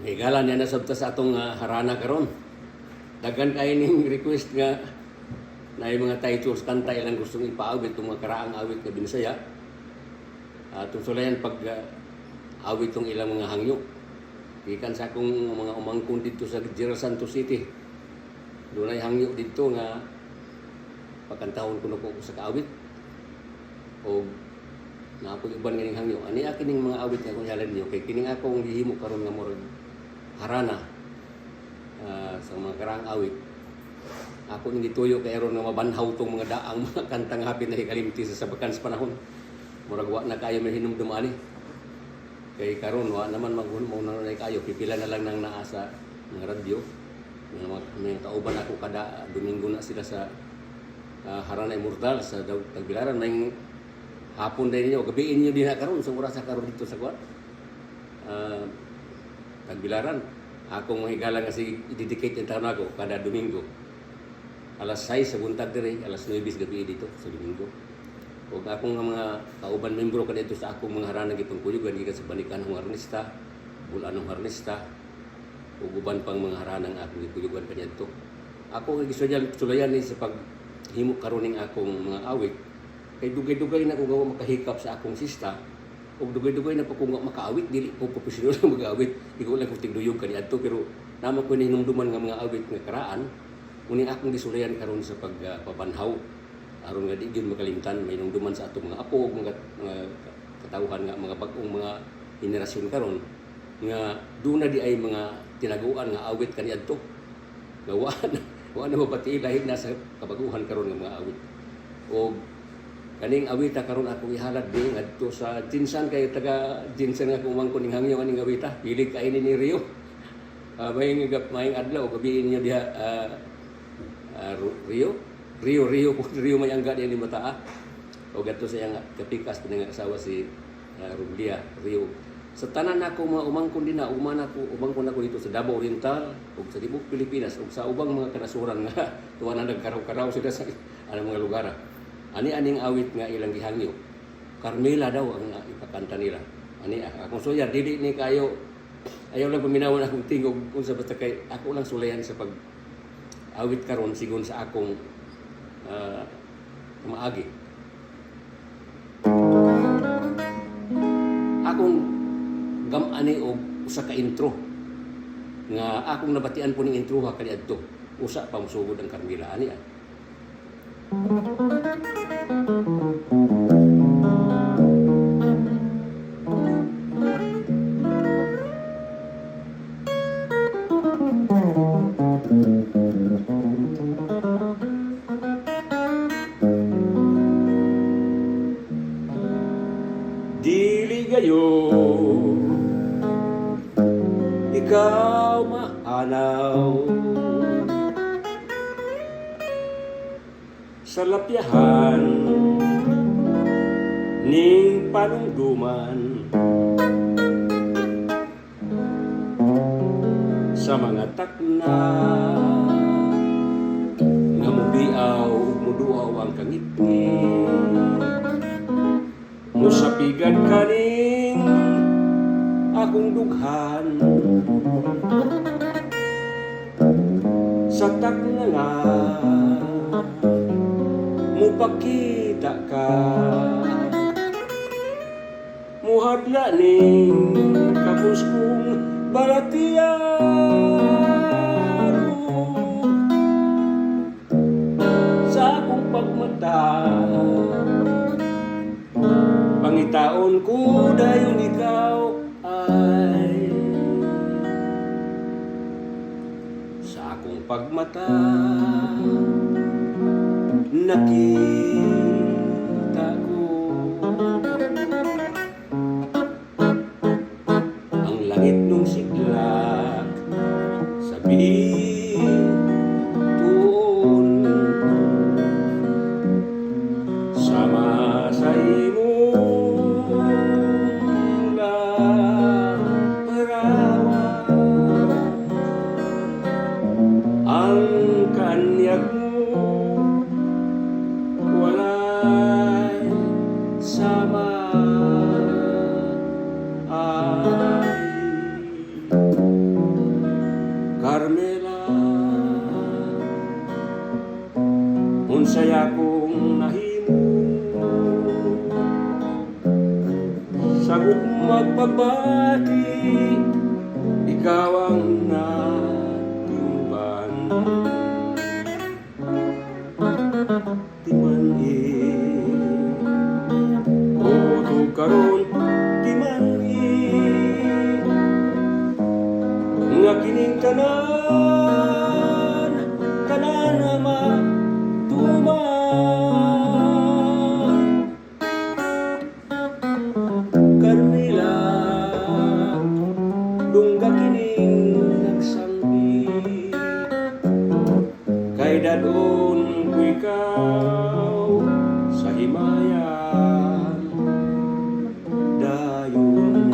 Higala niya na sabta sa atong harana karon. Daghan kay ning request nga na yung mga titles kanta ilang gustong ipaawit itong mga karaang awit nga Binisaya. Atong sulayan pag awit tong ilang mga hangyo. Gikan sa akong mga umangkon dito sa General Santos City. Dunay hangyo dito nga pagkantahon ko na ko sa kaawit. O naa po'y uban nga ning hangyo. Ani kining mga awit nga akong ihalad niyo kay kining akong gihimo karon nga murag harana sa mga karaang awit. Ako ning gituyo kay aron nga mabanhaw tong mga daang mga kantang hapit na hikalimti sa sabakan sa panahon. Murag wa na kayo may hinumdum ani. Kay karon wa naman maghunong na na kayo, pipila na lang nang naa sa mga radyo. Mga kauban ako kada Domingo na sila sa Harana Immortal sa Tagbilaran. May hapon din ninyo, gabiin niyo din na karon sa oras sa karon dito sa kuan. Tagbilaran. Akong mahigala nga si i-dedicate yung taon ako kada Domingo. Alas 6 sa buntag diri, alas 9 sa gabi dito sa Domingo. Ug akong nga mga kauban membro ka dito sa akong mga harana gipangkuyugan gikan sa Banikanong Harnista, Bulanong Harnista, ug uban pang mga haranang akong gikuyugan kaniadto. Ako ang gisuyan sulayan ni sa paghimo karon ning akong mga awit kay dugay-dugay na ko gawa makahikap sa akong sista ug dugay-dugay na po ko nga makaawit, dili ko profesional nga mag-awit, di ko lang ko tigduyog kaniadto, pero namo ko hinumduman nga mga awit nga karaan uning akong gisulayan karon sa pagpabanhaw aron nga di gyud makalimtan, may hinumduman sa atong mga apo ug mga katawhan nga mga bag-ong mga henerasyon karon nga duna di ay mga tinaguan nga awit kaniadto nga wa na mabati lahi na sa kabaguhan karon nga mga awit. Og kaning awita karon akong ihalad di ngadto sa GenSan kay taga GenSan nga kumangkon ning hangyo aning awita, hilig kay ni Rio. May adlaw gabi niyo diha, Rio Rio Rio Rio may angga diha ni Mataa o gadto sa iyang kapikas pinang asawa si Rublia Rio. Sa tanan nako mga umangkon din na uman ako umangkon ako dito sa Davao Oriental ug sa tibuok Pilipinas ug sa ubang mga kanasuran nga tuwa na nagkaraw-karaw sila sa anang mga lugar. Ani aning awit nga ilang gihangyo. Carmela daw ang ipakanta nila. Ani akong suya dili ni kayo, ayaw lang paminawan akong tingog unsa, basta kay ako lang sulayan sa pag awit karon sigon sa akong maagi. Akong gam-ani og usa ka intro nga akong nabatian po ning intro ha kaniadto. Usa pa mosugod ang Carmela ani ah. Dili gayo ikaw maanaw sa lapyahan ning panungduman sa mga takna nga mubiaw ug muduaw ang kangitngit, musapigan kaning akong dughan sa takna nga mupakita ka, muhadla ning kapos kong balatian sa akong pagmata pangitaon ko dayon ikaw ay sa akong pagmata nakita ko ang langit nung siglak sa bituon sama sa imong larawan. Ang kanyag mo wala pagbati, ikaw ang natimban. Timan-i, kutob karon, timan-i nga kining tanan, tanan na matuman. Carmela, dungga kining nagsangbi, kay dad-on ko ikaw sa himayan dayon.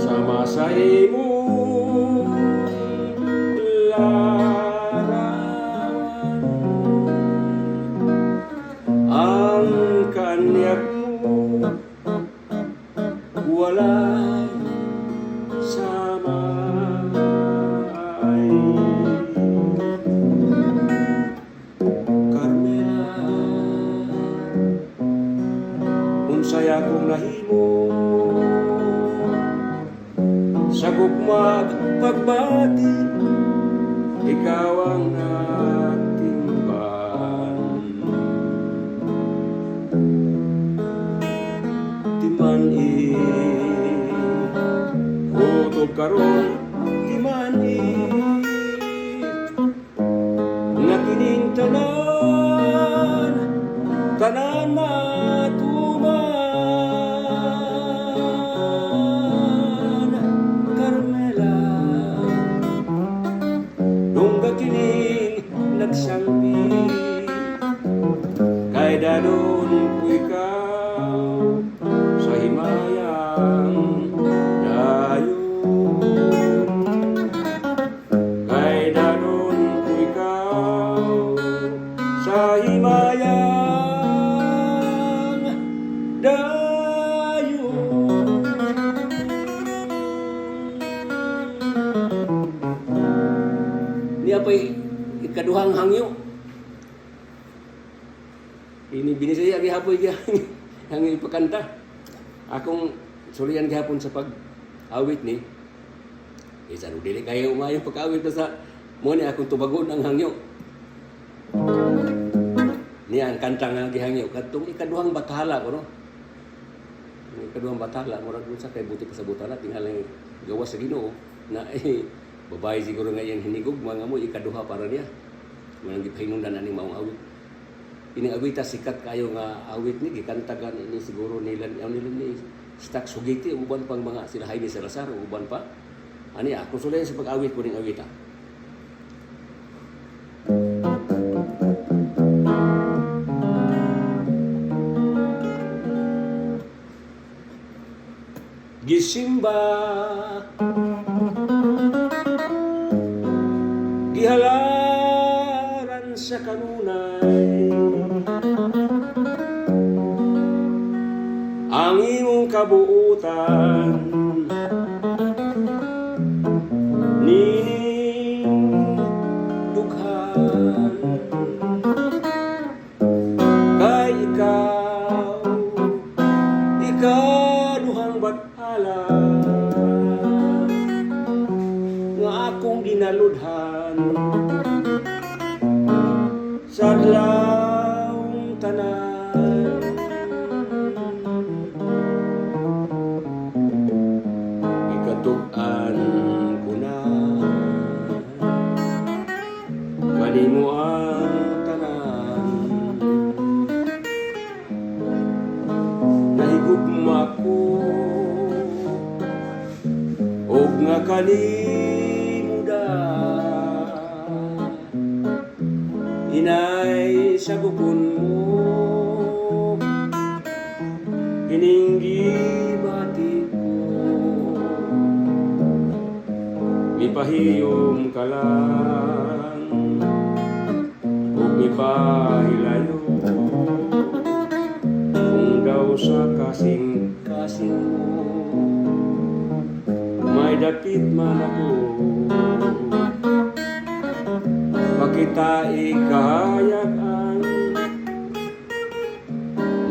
Sama sa imong larawan, ang kanyag mo walay samay. Carmela, unsay akong nahimo sa gugmag pagbati, ikaw ang natimban. Timan-i, kutob karon, timan-i nga kining tanan, tanan matuman. Carmela, dungga kining nagsangbi, kay dad-on ko ikaw sa himayang dayon. Kay dad-on ko ikaw sa himayang dayon. Niya pa'y ikaduhang hangyo. Ini binisaya gihapon gihangyo hangyo ipakanta. Akong sulian gihapon sa pag-awit ni. Eh, sa dili kayo umayong pag-awit sa mo ni akong tubagon ang hangyo. Niya ang kanta nga gihangyo kadtong ikaduhang bathala ko, no. Ang ikaduhang bathala murag sa kay buti pasabutan na tingalang gawas sa Ginoo na eh, babae siguro nga iyang hinigog mga mo ikaduha para niya. Manang gipahinungdan aning maong awit. Ining awita sikat kayo nga awit ni gikanta gani ni siguro nila ang nila ni Stax Sugiti uban pang mga sila Jaime Salazar uban pa. Ani ako sulay sa pag-awit ko ning awita. Gisimba, gihalaran sa kanunay ang imong kabuutan nining dughan, kay ikaw ikaduhang bathala nga akong ginaludhan sa adlawng tanan. Ikatug-an ko na kanimo ang tanan, nahigugma ko og nga kalimuda inay sagupon mo kining gibati ko. Mipahiyom ka lang ug mipahilayo kung daw sa kasing-kasing mo, may dapit man ako, pakita ikahayag ang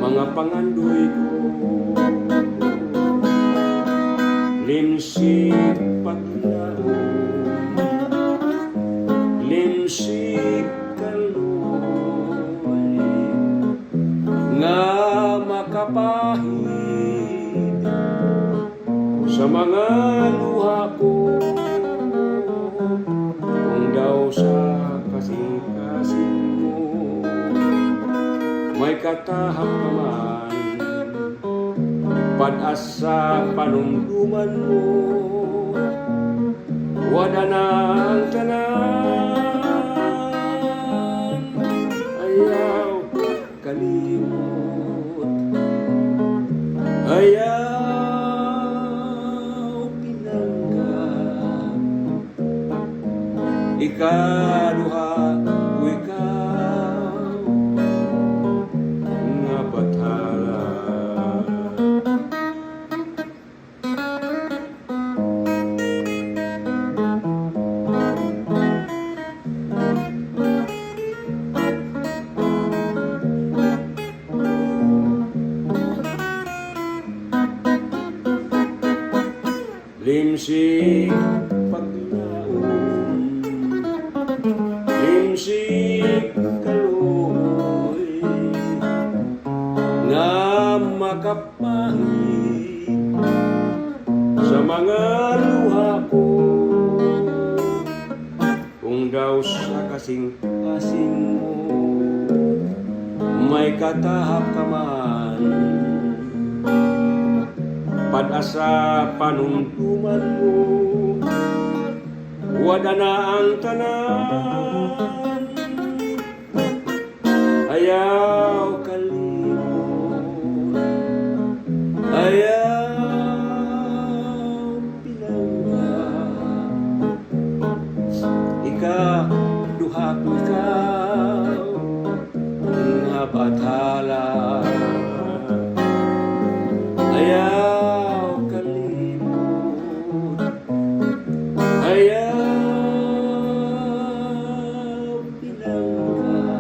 mga pangandoy ko. Limsik paglaom, limsik kaluoy nga makapahid sa mga luha ko. Kung daw sa kasing-kasing mo, may katahap ka man, pad-asa panumduman mo, wala na ang tanan. Ayaw kalimot, ayaw pinangga, ikaduha ko ikaw nga bathala. Limsik paglaom, limsik kaluoy nga makapahid sa mga luha ko. Kung daw sa kasing-kasing mo, may katahap ka man, pad-asa panumduman mo, wala na ang tanan. Ayaw kalimot, ayaw pinangga, ikaduha ko ikaw nga bathala. Ayaw kalimot, ayaw pinangga,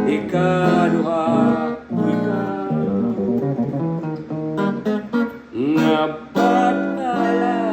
ikaduha ko ikaw nga bathala.